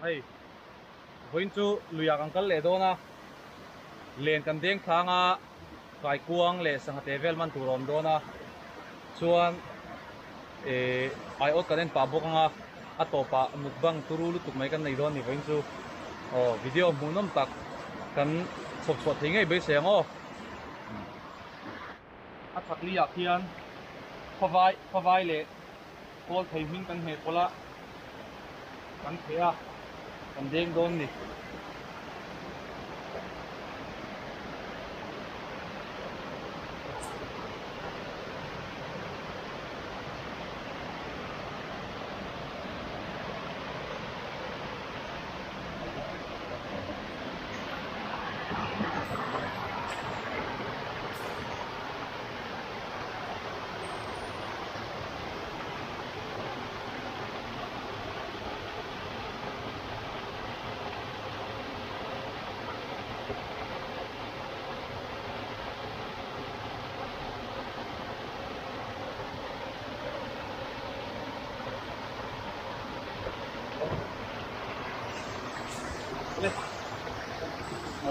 Hei vawiin chu luiah kan kal leh dawn a, len kan deng thlang a, kaikuang leh sangha te vel man tur a awm dawn a, chuan eh aiawt kan en pah bawk ang a, a tawpah mukbang turu lutuk mai kan nei dawn a ni vawiin chu. Aw video hmuhnawm tak kan chhawp chhuah thei ngei beisei ang aw. A chhak li ah khian khawvai khawvai leh kawl thei hming kan hmeh pawlh a, kan theh a, kan deng dawn ni.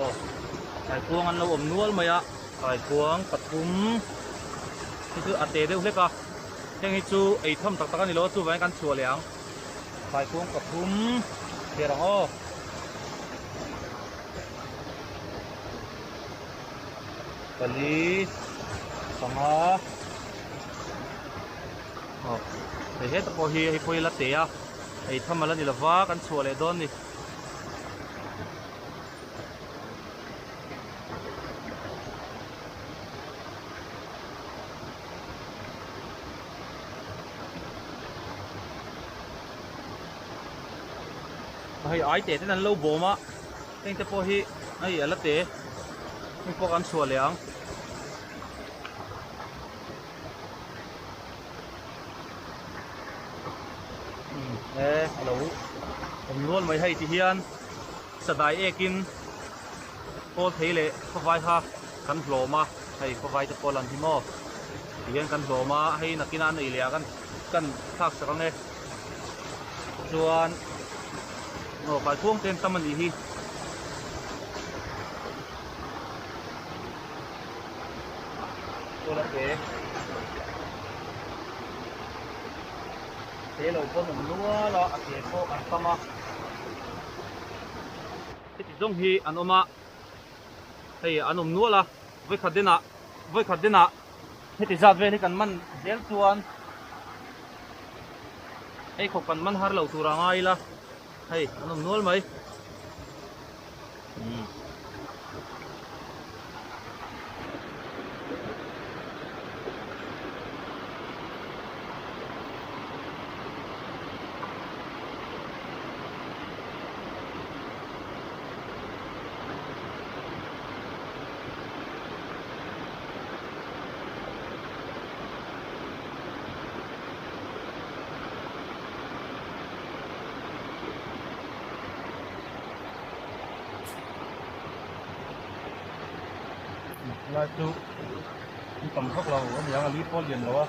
Aw kaikuang an lo awm nual mai a kaikuang pathum hi chu a te deuh hlek a heng hi chu ei tham tak tak a ni lo a chuvangin kan chhuah leh ang kaikuang pathum thler ang aw. Pali panga aw hei heta pawh hi hei pawh hi la te a ei tham ala ni lova kan chhuah leh dawn a ni. Hei ai te ten an lo bawm a heng te pawh hi hei a la te heng pawh kan chhuah leh ang. E a lo awm nual mai hei ti hian sadai ekin kawl thei leh khawvai kha kan hlawm a hei khawvai te pawh a lan hi maw ti hian kan hlawm a hei nakinah an ei leh ah kan thlak sak ang e chuan aw kaikuang te an tam a nih hi. Te lo pawn awm nual a, a ke pawh an tam a. Heti zawng hi an awm a, hei an awm nual a, vawikhat denah vawikhat denah heti zat vel hi kan man zel chuan hei khawp kan man har lo tur a ngai ila hei an awm nual mai. Lai chu an tam vak lo a niang a li pawh a lian lo a.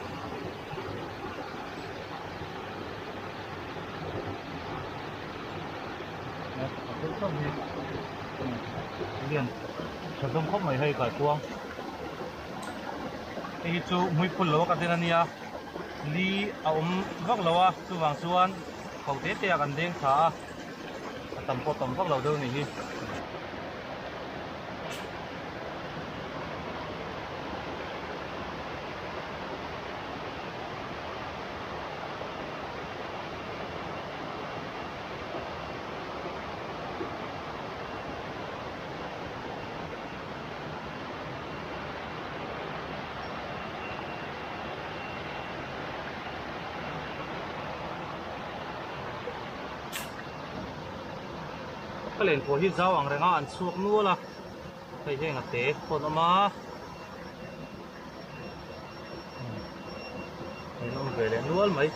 Lian tha zawng khawp mai hei kaikuang hei hi chu hmuiphul lo a ka den a nia li a awm vak lo a chuvang chuan ho te te ah kan deng thla a. A tam pawh tam vak lo deuh a nih hi. Ka len pawh hi zau ang reng a an chhuak nual a hei heng a te pawh an awm a hei an awm ve leh nual mai.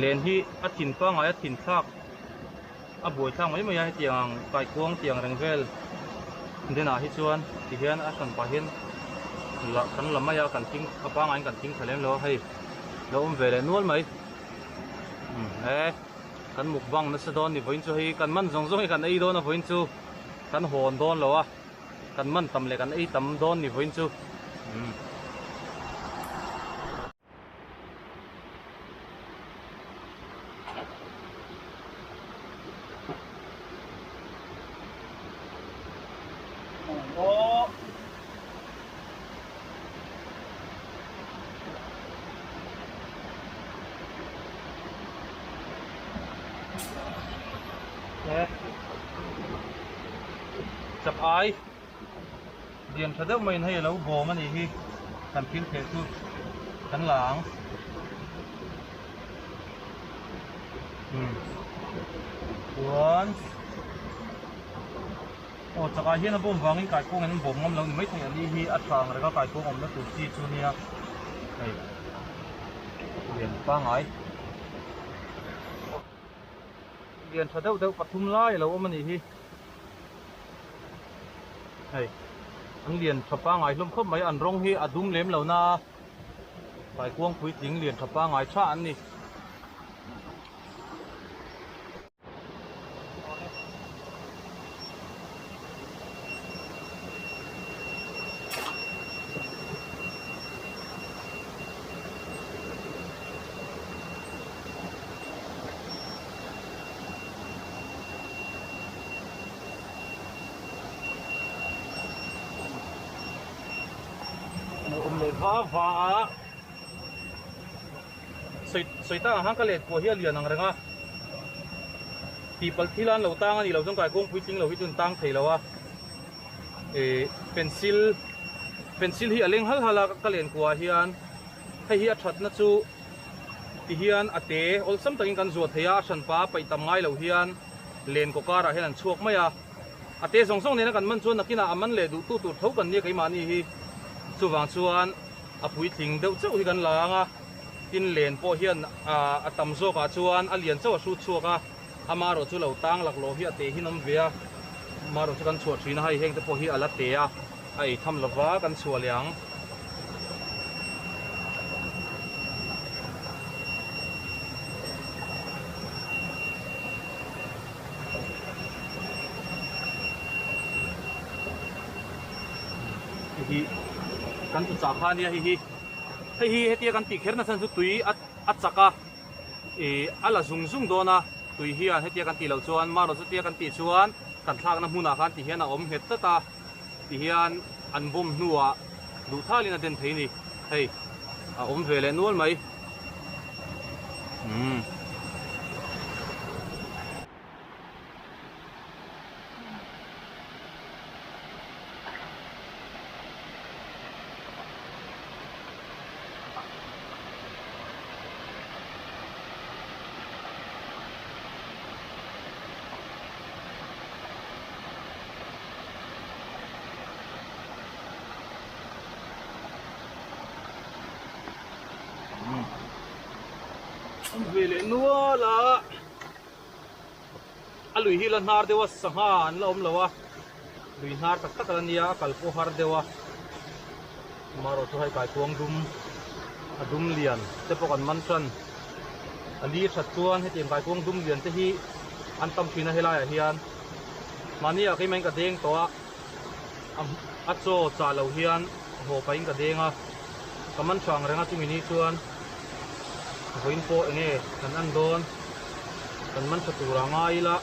Len hi a thin pangngai a thin thlak a buai thlak mai mai a hetiang ang kaikuang tiang reng vel denah hi chuan tihian a hran pah hian la kan la mai a kan thing a pangaiin kan thing tha lem lo a hei lo awm ve leh nual mai umm he kan mukbang nasa dawn ni vawiin chu hei kan man zawng zawng hi kan ei dawn a vawiin chu kan hawn dawn lo a. Kan man tam leh kan ei tam dawn ni vawiin chu. Umm. Aw. Eh. Chak ai lian tha deuh maiin hei a lo bawm a nih hi kan thil theh chu kan la ang umm chuan aw chak ah hian a bawm vangin kaikuangin an bawm ngam lo ni maithei a ni hi a tha ang reng a kaikuang awmna tur chi chu nia hei lian pangai. Lian tha deuh deuh pathum lai a lo awm a nih hi. Hei an lian tha pangai hlawm khawp mai an rawng hi a dum lem lo na a kaikuang puitling lian tha pangai tha an ni. Awm leh va va a sawi sawi tak ang khan ka let pawh hi a lian ang reng a tihpalh thil a an lo tang a nih loh chuan kaikuang puitling lo hi chu an tang thei lo a eh pencil pencil hi a leng hal hal a ka len kuah hian. Hei hi a thatna chu ti hian a te awlsam takin kan zuah thei a, a hranpa a paih tam ngai lo hian len kaw karah hian an chhuak mai a. A te zawng zawng nena kan man chuan nakinah a man leh duh tu tur tho kan nia keimahni hi. Chuvang chuan a puitling deuh chauh hi kan la ang a, tin len pawh hian a tam zawkah chuan a lian chauh a hrut chhuak a, amaherawh chu lo tang laklawh hi a te hi an awm ve a, amaherawh chu kan chhuah thin a hei heng te pawh hi a la te a. A ei tham lova kan chhuah leh ang. Hei hi kan tu chah kha ania hei hi hei hi hetia kan tih kher na chhan chu tui a chak a ih a la zung zung dawn a tui hian hetia kan tih loh chuan marawh chutia kan tih chuan kan thlakna hmunah khan ti hian a awm nghet tlat a. Ti hian an bawm hnuah duh thalin a den thei ni. Hei a awm ve leh nual mai. Umm. Ve leh nual a a lui hi la hnar deuh a sangha an la awm lo a lui hnar tak tak a la nia a kal pawh har deuh a marawh chu hei kaikuang dum a dum lian te pawh kan man tan a li that chuan hetiang kaikuang dum lian te hi an tam thin a helaiah hian. Mahni ah keimah in ka deng tawh a, a chaw chah loh hian haw pahin ka deng a, ka man tha ang reng a chumi ni chuan vawiin pawh eng nge kan en dawn, kan man tha tur ah ngai ila.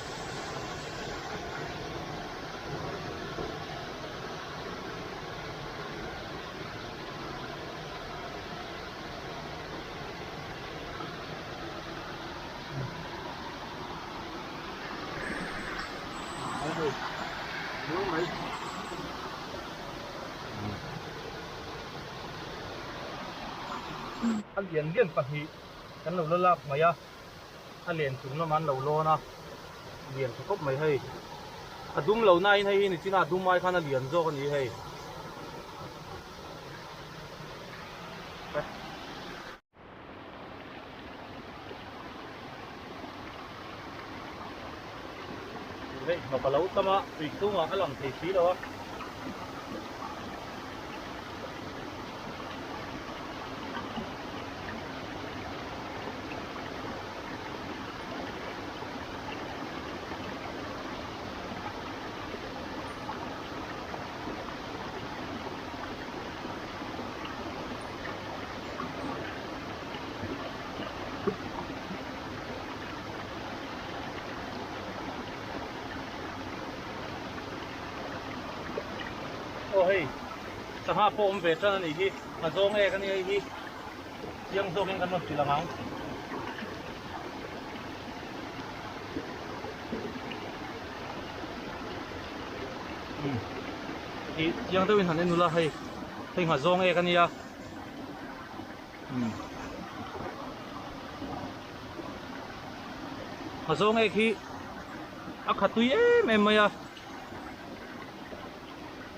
A lian lian pahnih kan lo la lak mai a, a len chung lamah an lo lawn a, lian tha khawp mai hei. A dum lo nain hei hi nichina a dum ai khan a lian zawk a ni hei. Hei hnawk a lo tam a, tui chhungah a lang thei si lo a. Aw hei sangha pawh awm ve tan a nih hi a zawng ek a nia hei hi chiang zawkin kan rawn hrilh ang ang. Ih chiang deuhin han en ula hei hei nghazawng ek a nia nghazawng ek hi a kha tui em em mai a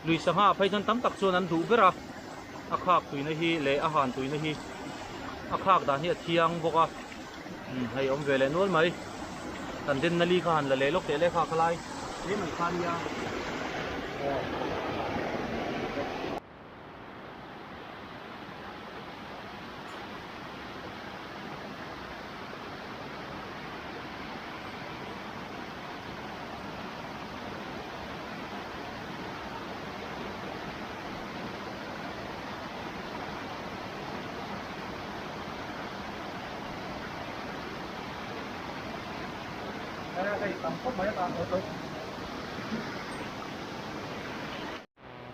lui sangha phei chuan tam tak chuan an duh ber a a khak tuina hi leh a han tuina hi a khak dan hi a thiang bawk a. Hei awm ve leh nual mai. Kan denna li kha han la leh lawk teh leh kha ka lai hle mai kha nia.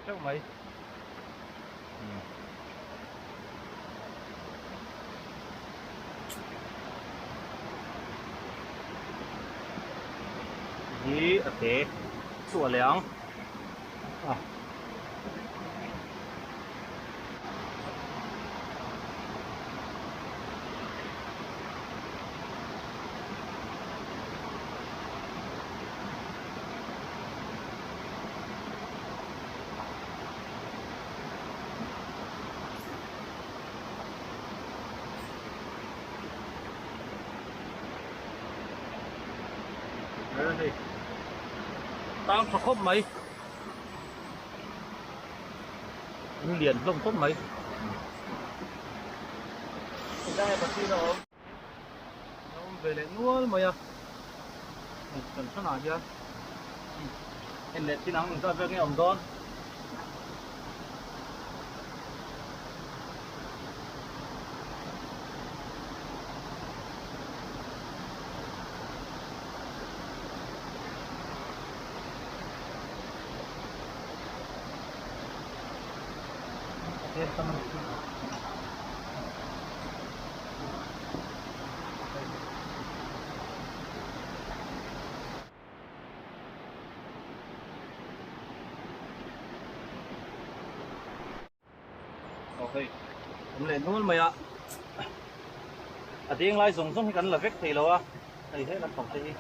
Teuh mai. Hi a te chhuah leh ang. Tang tha khawp mai. An lian hlawm khawp mai. Helai pasir a awm. A awm ve leh nual mai a. Hei kan hranah hian en leh chin ang engzat vel nge a awm dawn. Aw hei awm leh nual mai a a deng lai zawng zawng hi kan la vek thei lo a hei he lampang te hi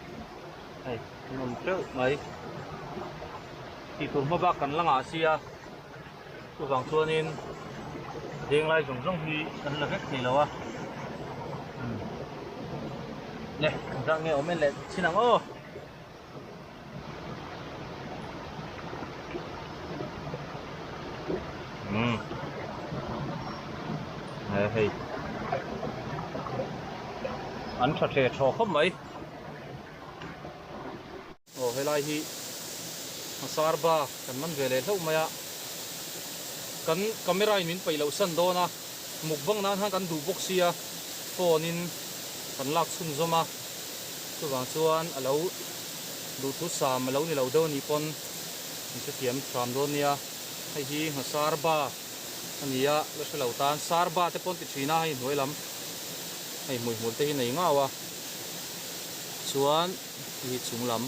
hei an awm teuh mai tih tur hma bak kan la ngah sia chuvang chuanin a deng lai zawng zawng hi kan la vek thei lo a le engzah nge awm en leh chin ang aw. Umm he hei an tha the thaw khawp mai aw helai hi hmasarba kan man ve leh hlauh mai a kan camera in min peih loh san dawn a mukbang nan khan kan duh bawk sia phone in kan lak chhunzawm a. Chuvang chuan a lo duhthusam a lo ni lo deuh a nih pawn min hrethiam hram dawn nia. Hei hi Nghasarba a ni a, la hre lo tan Sarba te pawn ti thin a, hei hnuai lam hei hmuihmul te hi nei ngau a. Chuan hei hi chung lam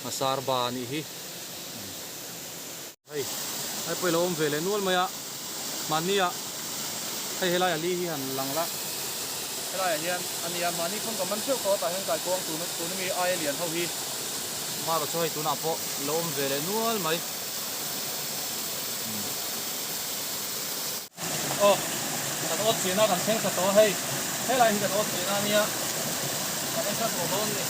Nghasarba a nih hi. Hei hei pawh i lo awm ve leh nual mai a, mahni ah hei helai a li hi han lang la, helai ah hian a nia mahni pawn ka man theuh tawh a tah hian kaikuang tun tuna mi aia lian ho hi hmarawh chu hei tunah pawh lo awm ve leh nual mai. Aw kan awt chin a kan thleng thla tawh a hei helai hi kan awt chin a nia kan en thla tawh dawn a ni.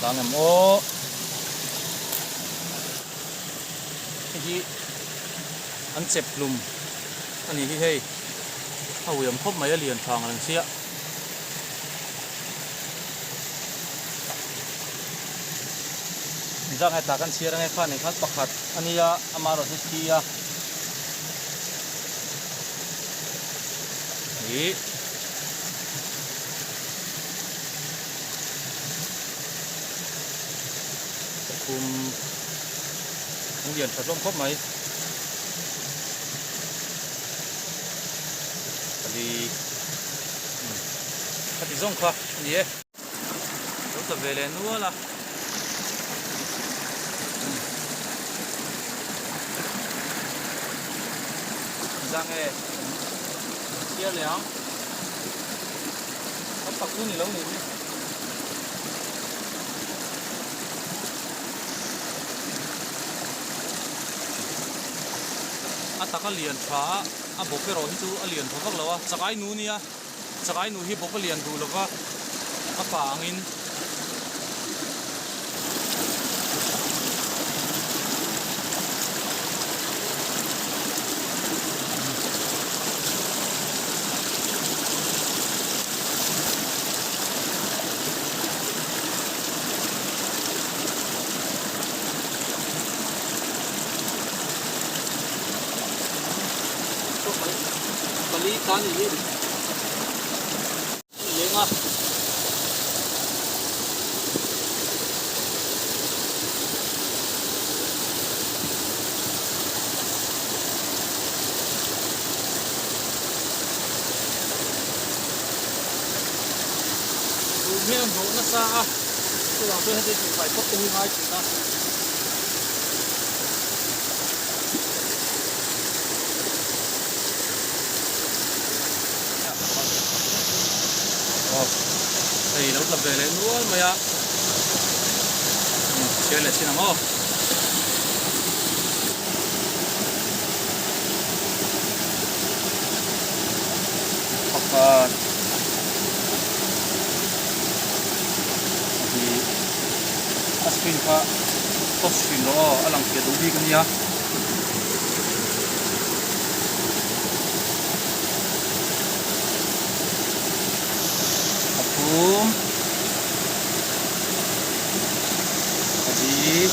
Tla ngem aw. Hei hi an chep hlum a nih hi hei. A uiam khawp mai a lian tha ang reng sia. Zang hetah kan chhiar ange kha nen khan pakhat a nia ama erawh chu thi a. Ih. Pathum an lian tha hlawm khawp mai. Pali umm khati zawng kha a ni e. Lo tla ve leh nual a. Zang e chhiar leh ang. Tam tak chu ni lo ni hi. A tak a lian tha a, a bawp erawh hi chu a lian tha vak lo a, chakai nu nia, chakai nu hi bawp a lian duh lo va, a pa angin. Pali ta ni hi leng a. Tun hian an hnawh nasa a, chuvang chuan heti tihfai phawt te hi ngai thin a. Aw hei lo tla ve leh nual mai a chhiar leh chin ang aw. Pakhat pahnih a screen kha touch thin rawh aw a lang fiah duh bik a nia. Pathum pali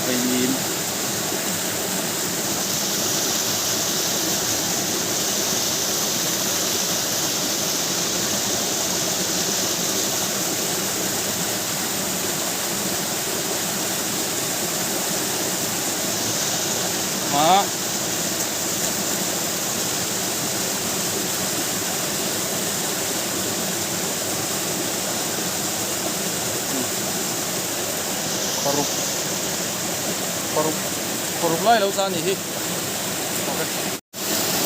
vaimim a Paruk paruk paruk lai lo tla a nih hi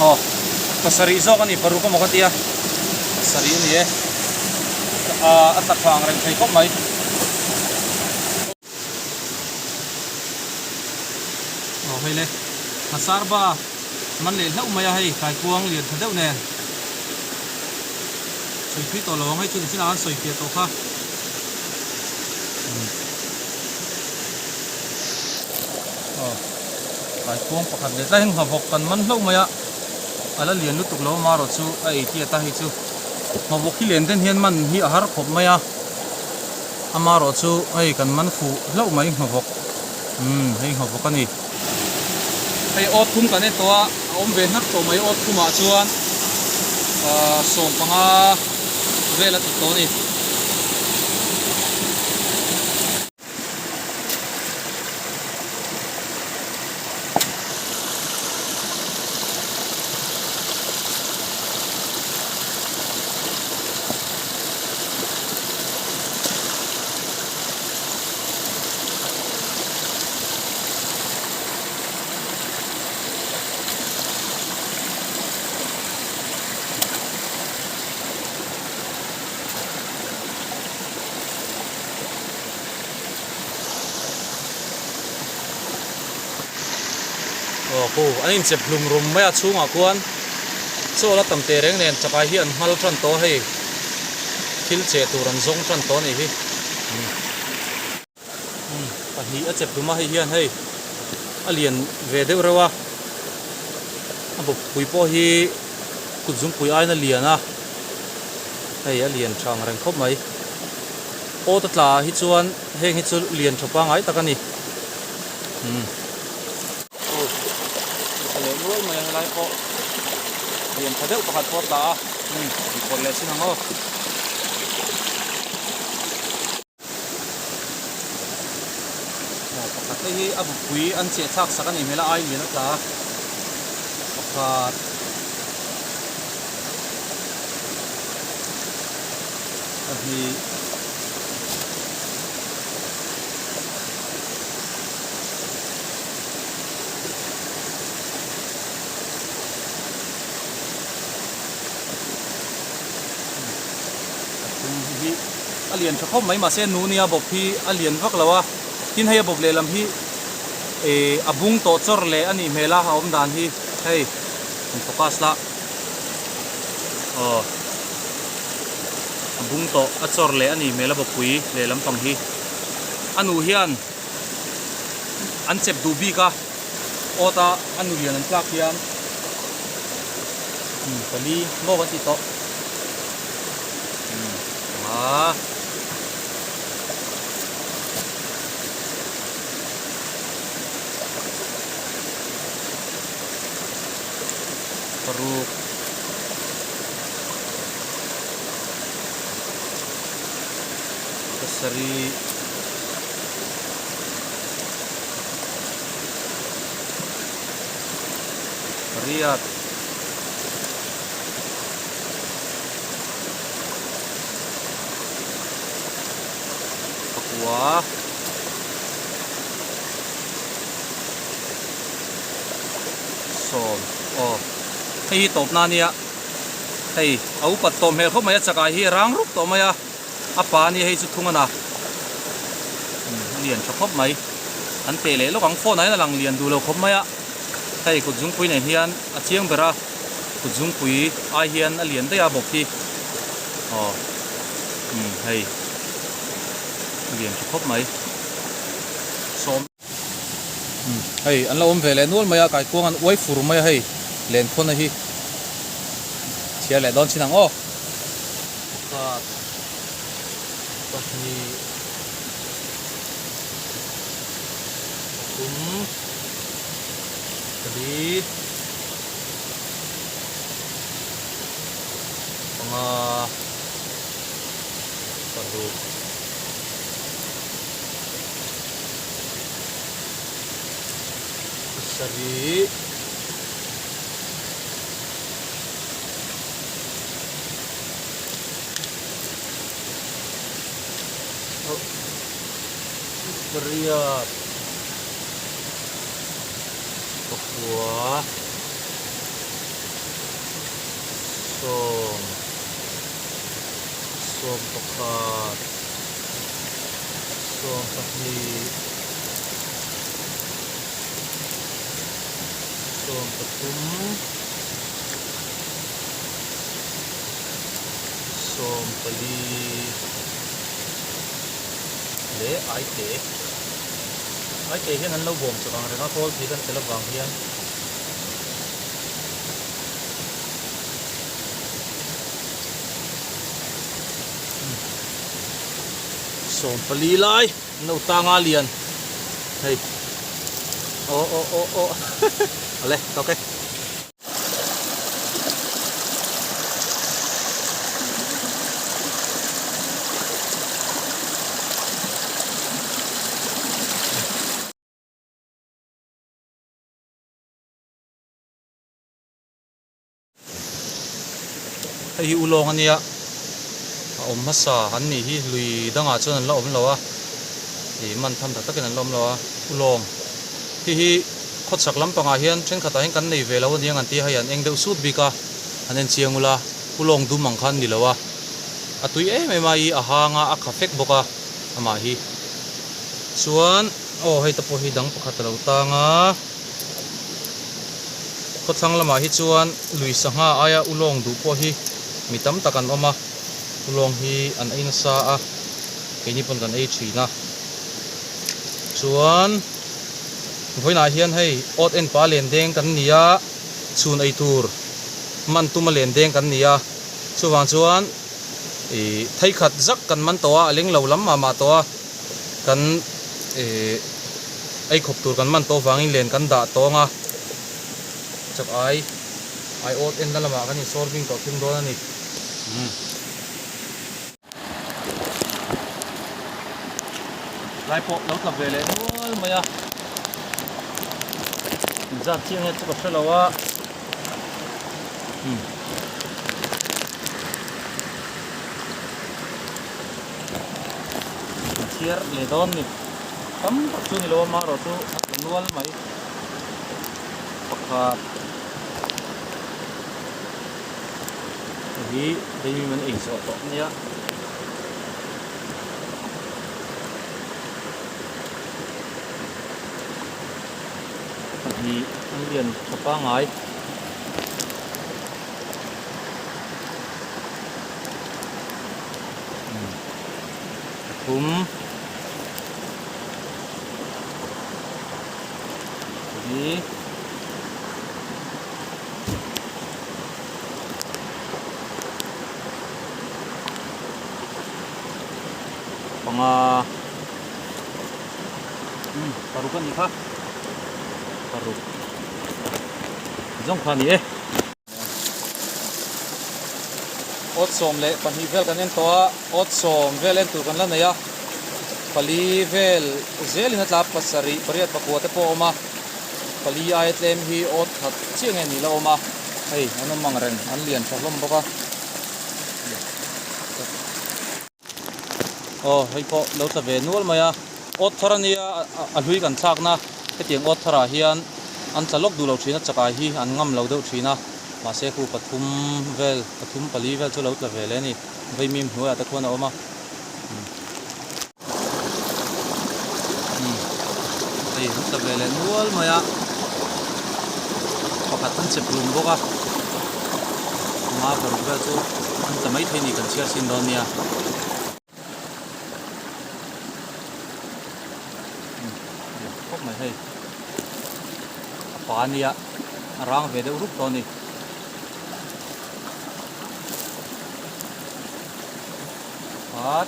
aw pasarih zawk a ni paruk emaw ka tia pasarih a ni e a tla tha ang reng thei khawp mai. Aw hei le Nghasar ba man leh hlauh mai a hei kaikuang lian tha deuh nen sawi thui tawh lo ang hei chu nichinah khan sawi fiah tawh kha aw kaikuang pakhat leh tlai hi nghavawk kan man hlauh mai a a la lian lutuk lo amaherawh chu a ei tiat a hei chu nghavawk hi len den hian man hi a har khawp mai a. Amaherawh chu hei kan man fuh hlauh mai nghavawk umm hei nghavawk a ni. Hei awt thum kan en tawh a, a awm ve hnak tawh mai awt thumah chuan ahh 15 vel a ti tawh a ni. Aw khu an inchep hlum rum mai a chhungah khuan chaw la tam teh reng nen chakai hi an nghal tan tawh a hei. Thil cheh tur an zawng tan tawh a nih hi. Umm pahnih a chep tum a hei hian hei a lian ve deuh reuh a a bawppui pawh hi kut zungpui aiin a lian a hei a lian tha ang reng khawp mai awt a tla ah hi chuan heng hi chu lian tha pangai tak a ni umm. Aw tha leh nual mai a helai pawh lian tha deuh pakhat pawh a tla a umm inkhawrh leh chin ang aw. Aw pakhat te hi a bupui an cheh thlak sak a nih hmel a ai lian a tla a pakhat pahnih pathum hi hi a lian tha khawp mai mahse nu nia bawp hi a lian vak lo a tin hei a bawp lehlam hi eh a bung tawh chawr leh a nih hmel a a awm dan hi hei in focus la aw a bung tawh a chawr leh a nih hmel a bawppui lehlam pang hi a nu hian an chep duh bik a awt a a nu lian an tlak hian pali maw kan tih tawh. Panga paruk pasarih pariat. Pakua sawm aw hei hi tawp na ania hei a upat tawh hmel khawp mai a chakai hi a rang rup tawh mai a a pa ania hei chu thung a na a lian tha khawp mai an teh leh lawk ang phone ah hian a lang lian duh lo khawp mai a hei kut zungpui nen hian a chiang ber a. Kut zungpui ai hian a lian daih a bawp hi aw umm hei a lian tha khawp mai sawm umm hei an lo awm ve leh nual mai a kaikuang an uai fur mai a hei lenkhawna hi chhiar leh dawn chin ang aw pakhat pahnih pathum pali. Panga paruk pasarih pariat pakua. Sawm 11 12 13 14 leh aite aite hian an lo bawm chak ang reng a kawl thei kan tel avang hian. 14 lai an lo tang a lian hei aw aw aw aw awle tawk e. Hei hi ulawng a nia a awm hmasa an nih hi lui dangah chuan an la awm lo a ih man tham tak takin an la awm lo a ulawng hi hi khawchhak lampangah hian thenkhatah hian kan nei ve lo a nia ngan tia hei an eng deuh sut bik a an en chiang ula ulawng dum ang khan ni lo a a tui em em a ih a hang a a kha fek bawk a amah hi chuan aw hei te pawh hi dang pakhat a lo tang a. Khawthlang lamah hi chuan lui sangha aia ulawng duh pawh hi mi tam tak an awm a. Ulawng hi an ei nasa a, keini pawn kan ei thin a. Chuan vawiinah hian hei awt en pa len deng kan ni a, chhun ei tur man tuma len deng kan ni a. Chuvang chuan ih theikhat zak kan man tawh a, a leng lo lam mah mah tawh a, kan ih ei khawp tur kan man tawh vangin len kan dah tawng a. Chak ai ai awt enna lamah kan insawr bing tawh thung dawn a ni. Umm. Lai pawh lo tla ve leh nual mai a. Inzat chiang nge chu ka hre lo a. Umm. Chhiar leh dawn ni. Tam tak chu ni lo a marawh chu a tla nual mai. Pakhat. Hei hi Daimim an ei zawh tawh ania. Pahnih an lian tha pangai. Pathum. Pali. Panga umm paruk a nih kha paruk zawng kha a ni e. Awt 12 vel kan en tawh a awt sawm vel en tur kan la nei a pali vel zelin a tla pasarih pariat pakua te pawh a awm a. Pali aia tlem hi awt khat chiah nge ni la awm a, hei an awm ang reng, an lian tha hlawm bawk a. Aw hei pawh lo tla ve nual mai a, awt thar a nia a hlui kan thlakna hetiang awt tharah hian an tla lawk duh lo thin a, chakai hi an ngam lo deuh thin a, mahse khu pathum vel pathum pali vel chu lo tla ve leh a ni, vaimim hnuaiah te khuan a awm a. Hei an tla ve leh nual mai a pakhat an chep hlum bawk a panga paruk vel chu an tla mai thei ni kan chhiar sin dawn nia. Khawp mai hei a pa ania a rang ve deuh rup tawh a ni. Pakhat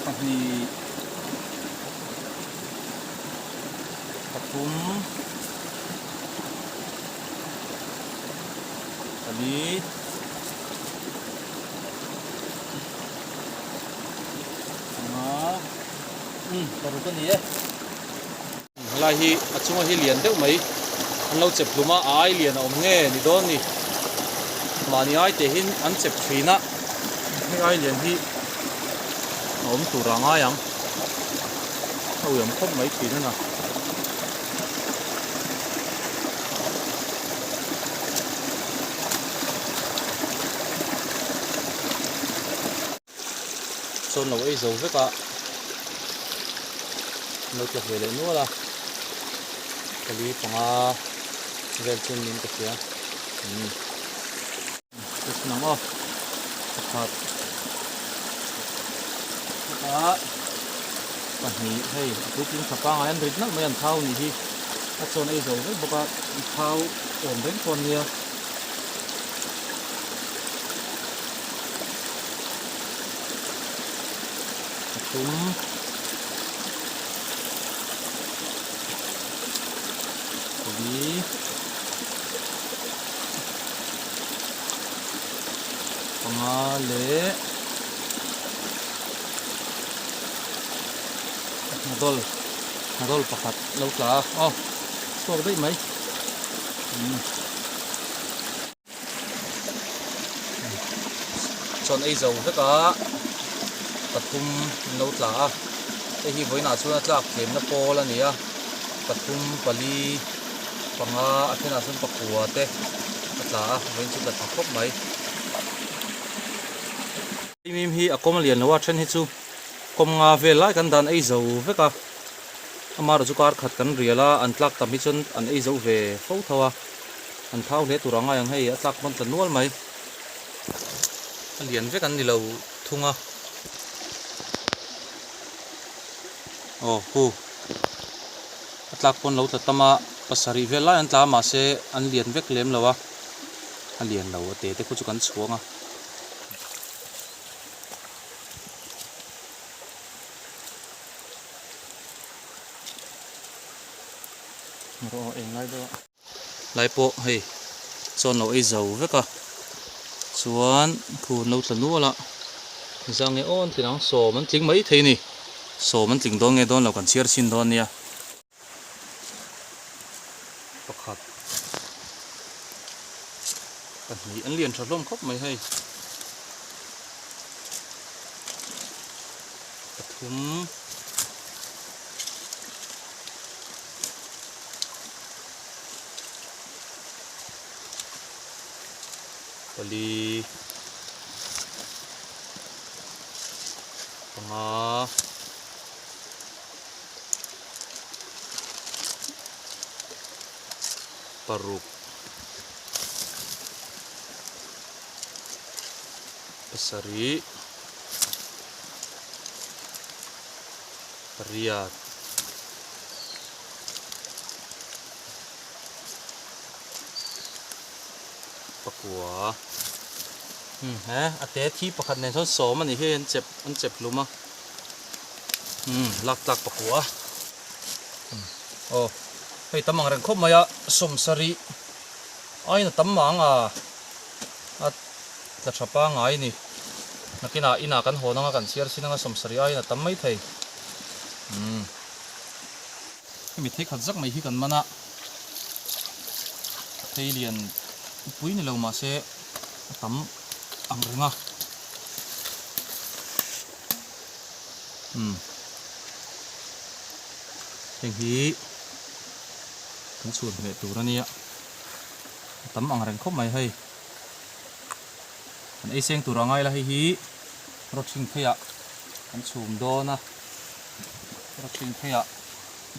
pahnih pathum pali panga umm paruk a ni e. Helai hi a chunga hi lian deuh mai an lo chep hlum a, a ai lian a awm nge ni dawn ni. Mahni ai teh hin an chep thin a, hei ai lian hi a awm tur a ngai ang. A uiawm khawp mai thin a na. Sawn lo ei zo vek a lo tla ve leh nual a pali panga vel chu niin ka hria umm ka chhun ang aw pakhat a pahnih hei a puitling tha pangai an rit nalh mai an thau nih hi a chawn ei zo vek bawk a thau awm reng pawh an nia. Pathum pali panga leh hnadawl hnadawl pakhat lo tla a aw chhuak daih mai. Chawn ei zo vek a pathum an lo tla a hei hi vawiinah chuan a tlak tlemna pawl a ni a pathum pali panga a thenah chuan pakua te a tla a vawiin chu tla tha khawp mai. Mim hi a kawm a lian lo a then hi chu kawm nga vel lai kan dan ei zo vek a amaherawh chu kar khat kan rial a an tlak tam hi chuan an ei zo ve fo tho a. An thau hle tur a ngai ang hei a tlak pawn tla nual mai. A lian vek an ni lo thung a. Aw hu a tlak pawn lo tla tam a pasarih vel lai an tla a mahse an lian vek lem lo a a lian lo a te te khu chu kan chhuang a. Lai pawh hei chuan lo ei zo vek a chuan khu an lo tla nual a zang nge aw an tling ang sawm an tling mai thei a ni sawm an tling dawn nge dawn lo kan chhiar chhin dawn nia. Pakhat pahnih an lian tha hlawm khawp mai hei pathum. Pali panga paruk pasarih pariat pakua umm he a te thi pakhat nen chuan sawm a nih hi an chep an chep hlum a umm lak tlak pakua umm aw hei tam ang reng khawp mai a sawm sarih aiin a tam mang a a tla tha pangai a ni nakinah inah kan hawn anga kan chhiar chin anga sawm sarih aiin a tam mai thei umm. Hemi thei khat zak mai hi kan man a, thei lian pui ni lo mahse a tam ang reng a. Umm heng hi kan chhun hmeh tur a nia, a tam ang reng khawp mai hei. Kan ei seng tur a ngai la hei hi rawthing pheiah kan chhum dawn a. Rawthing pheiah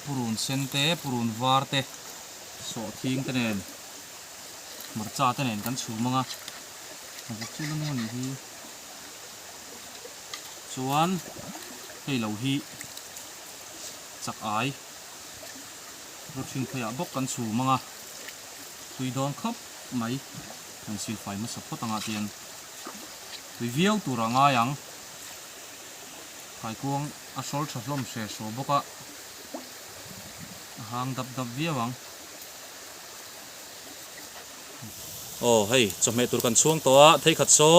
purun sen te, purun var te, sawhthing te nen hmarcha te nen kan chhum ang a, a vawk chu la nung a nih hi. Chuan hei lo hi chak ai rawthing pheiah bawk kan chhum ang a, tui dawn khawp mai kan silfai hmasa phawt ang ah tian tui viau tur a ngai ang. Kaikuang a hrawl tha hlawm hre hraw bawk a, a hang dap dap viau ang. Aw hei chawhmeh tur kan chhuang tawh a, theikhat saw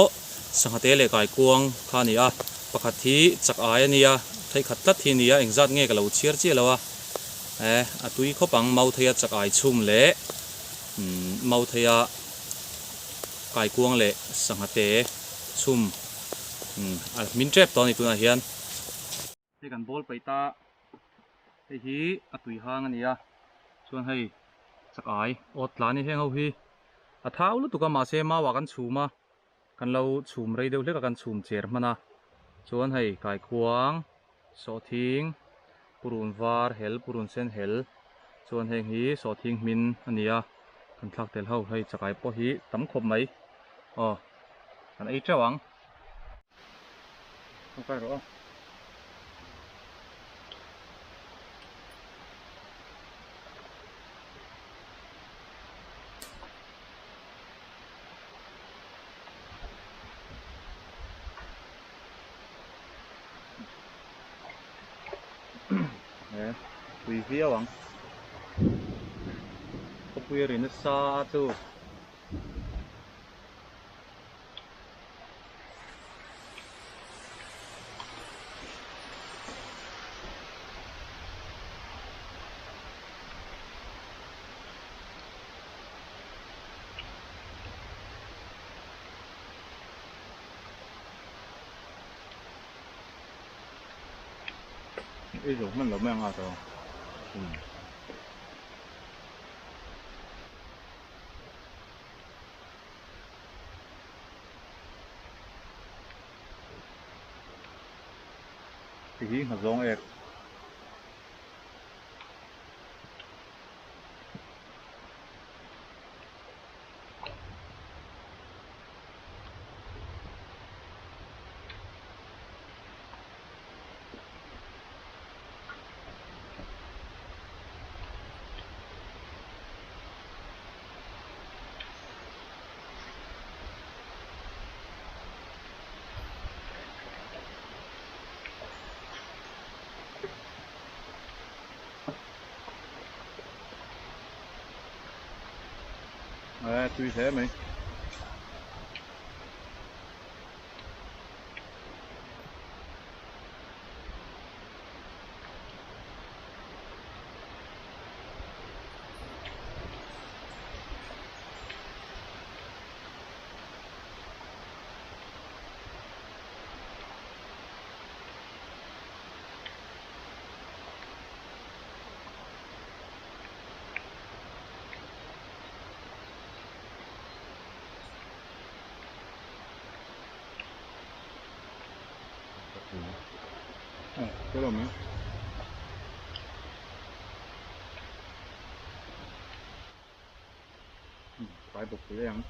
sangha te leh kaikuang kha a ni a, pakhat hi chak ai a nia, theikhat tlat hi a ni a, engzat nge ka lo chhiar chiah lo a, e a tui khawp ang mautheia chak ai chhum leh mautheia kaikuang leh sangha te chhum. Umm a hmin tep tawh a ni tunah hian. Hei kan ball paih ta hei hi a tui hang a ni a chuan hei chak ai awt tla a ni heng ho hi a thau lutuk a mahse mau ah kan chhum a kan lo chhum rei deuh hlek a kan chhum cher hman a chuan hei kaikhuang sawhthing purun var hel purun sen hel chuan heng hi sawhthing hmin a ni a kan thlak tel ho hei chakai pawh hi tam khawp mai aw. Kan ei teuh ang. Kan kai rawh a. He pui viau ang. Khawpui a ri nasa chu. Ei zo hman lo mai ang a tawh. Hei hi nghazawng ek. Eh tui hle mai. Kai bawk pui ang.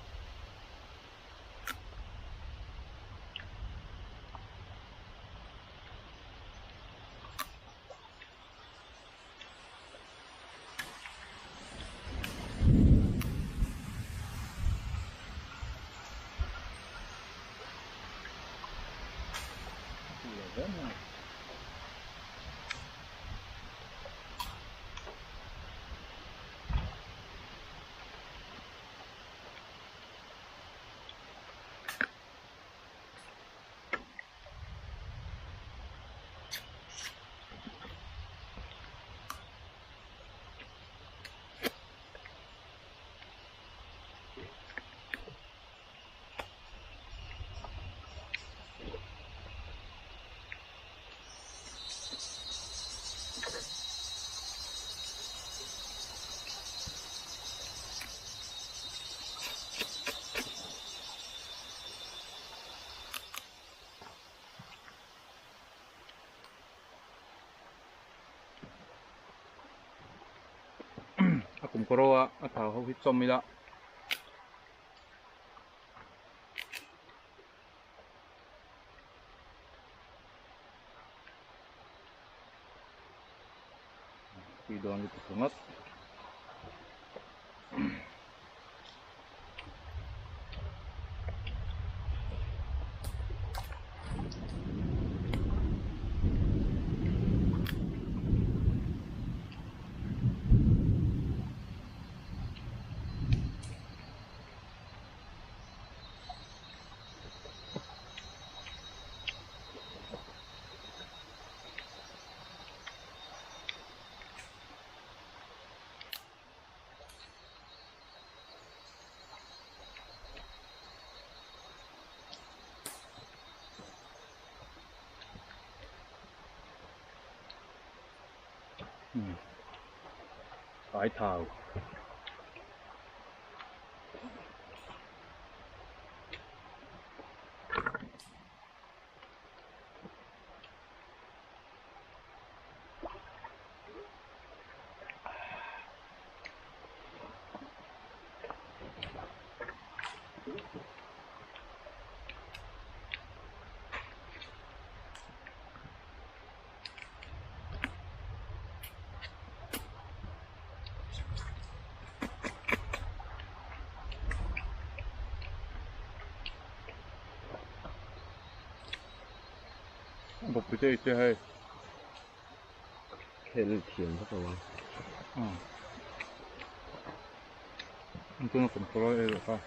A kum kawr a a thau ho hi chawm ila. Tui dawn lutuk ringawt. Cái thảo Bawkpui te te hei. Khel thiam vak lo a. An tuna kum kawr ei rawh kha.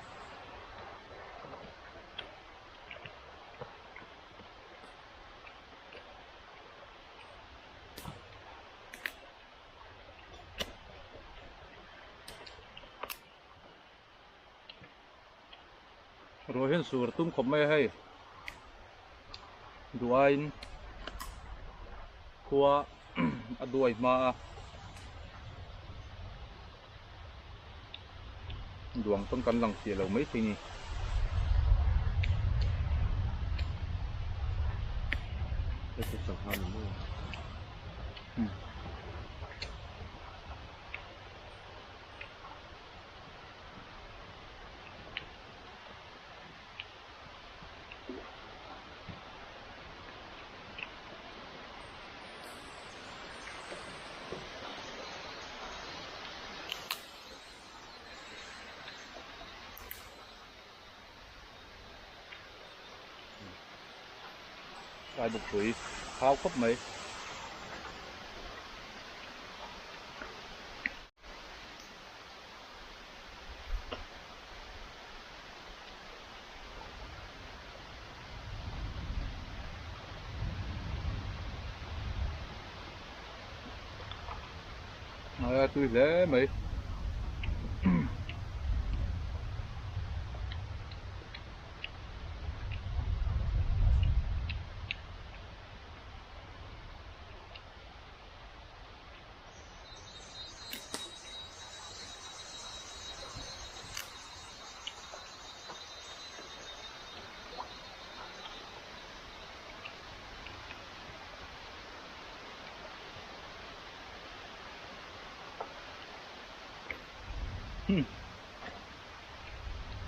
Ruah hian sur tum khawp mai a hei duaiin khua a duai hma a duang pawn kan lang chiah lo maithei a ni. Lai bawkpui thau khawp mai. A tui hle mai.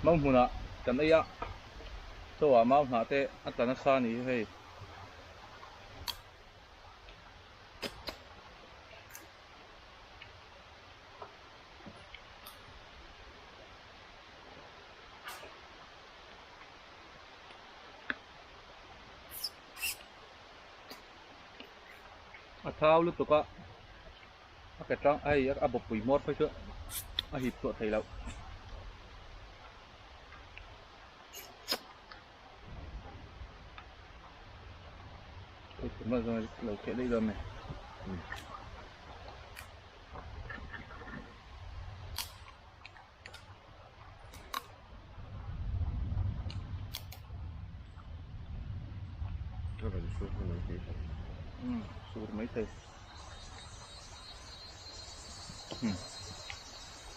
Mau hmunah kan ei a, chaw ah mau hnah te a tla nasa a nih hi hei. A thau lutuk a a ke tang hei a bawppui hmawr phei chu a hip chhuah thei loh. Lo kheh daih dawn a ni. Sur mai thei.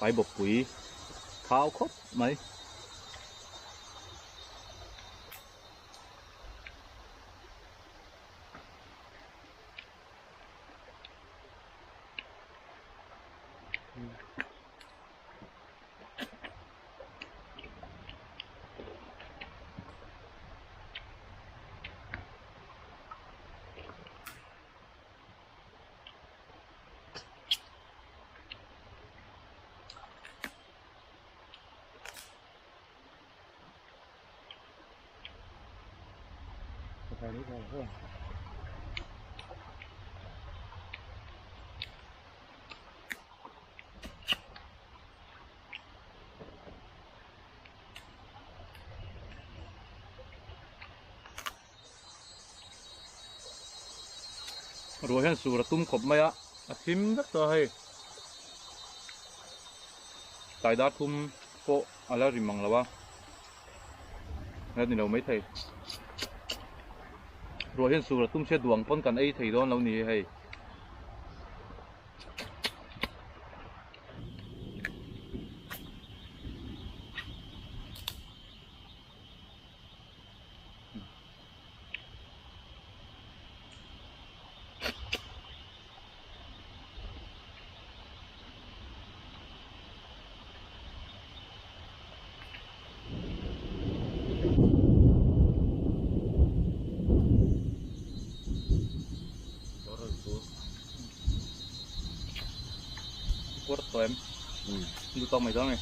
Pai bawppui thau khawp mai. Ruah hian sur a tum khawp mai a, a thim vek tawh a hei. Tlai dar thum pawh a la rim ang lo a, la ni lo maithei. Ruah hian sur a tum sia duang pawn kan ei thei dawn lo ni hei. Kuar tawh em? Lu tawk mai dawn nge?